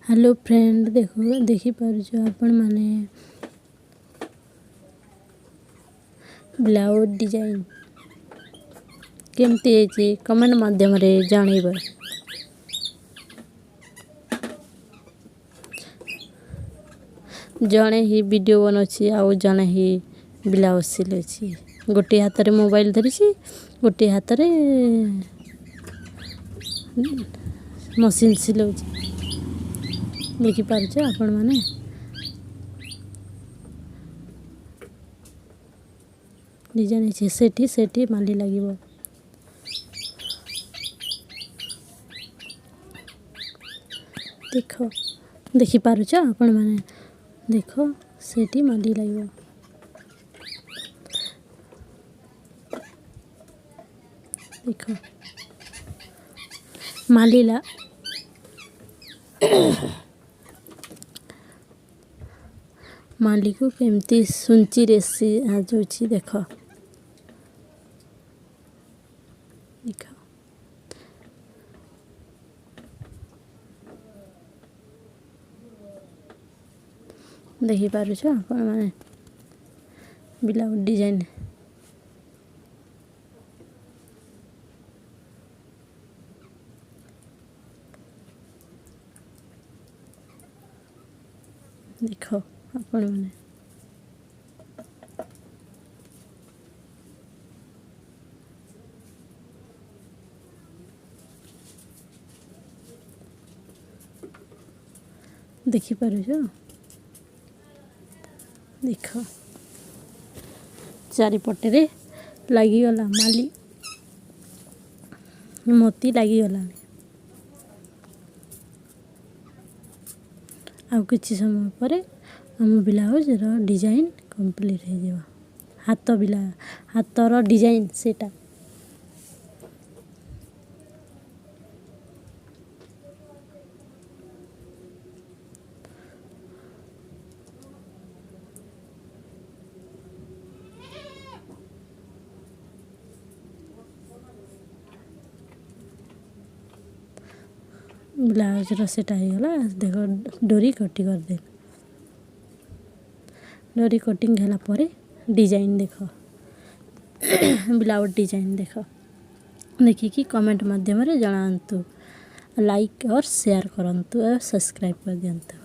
Hello friend, ଦେଖ, ଦେଖିପାରୁଛ ଆପଣମାନେ blouse design କେମିତି ହେଇଛି, କମେଣ୍ଟ ମାଧ୍ୟମରେ ଜଣେଇବ। ଜଣେ ହିଁ ଭିଡ଼ିଓ ବନାଉଛି ଆଉ ଜଣେ ହିଁ ବ୍ଲାଉଜ୍ ସିଲାଉଛି। ଗୋଟିଏ ହାତରେ ମୋବାଇଲ ଧରିଛି, ଗୋଟିଏ ହାତରେ ମସିନ୍ ସିଲାଉଛି। ଦେଖିପାରୁଛ ଆପଣମାନେ? ଡିଜାଇନ୍ ହେଇଛି ସେଠି, ସେଠି ମାଲି ଲାଗିବ। ଦେଖ, ଦେଖିପାରୁଛ ଆପଣମାନେ? ଦେଖ, ସେଠି ମାଲି ଲାଗିବ। ଦେଖ, ମାଲିଲା ମାଲିକୁ କେମିତି ସୁଞ୍ଚିରେ ଯାଉଛି। ଦେଖ ଦେଖ, ଦେଖିପାରୁଛ ଆପଣମାନେ ବ୍ଲାଉଜ୍ ଡିଜାଇନ୍? ଦେଖ ଆପଣମାନେ, ଦେଖିପାରୁଛ? ଦେଖ, ଚାରିପଟରେ ଲାଗିଗଲା ମାଲି, ମୋତି ଲାଗିଗଲାଣି। ଆଉ କିଛି ସମୟ ପରେ ଆମ ବ୍ଲାଉଜ୍ର ଡିଜାଇନ୍ କମ୍ପ୍ଲିଟ୍ ହେଇଯିବ। ହାତ ବିଲା ହାତର ଡିଜାଇନ୍ ସେଇଟା। ବ୍ଲାଉଜ୍ର ସେଇଟା ହେଇଗଲା। ଦେଖ, ଡୋରି କଟି କରିଦେଲି। ଡୋରି କଟିଂ ହେଲା ପରେ ଡିଜାଇନ୍ ଦେଖ, ବ୍ଲାଉଜ୍ ଡିଜାଇନ୍ ଦେଖ। ଦେଖିକି କମେଣ୍ଟ ମାଧ୍ୟମରେ ଜଣାନ୍ତୁ, ଲାଇକ୍ ଅର୍ ସେୟାର କରନ୍ତୁ ଆଉ ସବସ୍କ୍ରାଇବ୍ କରିଦିଅନ୍ତୁ।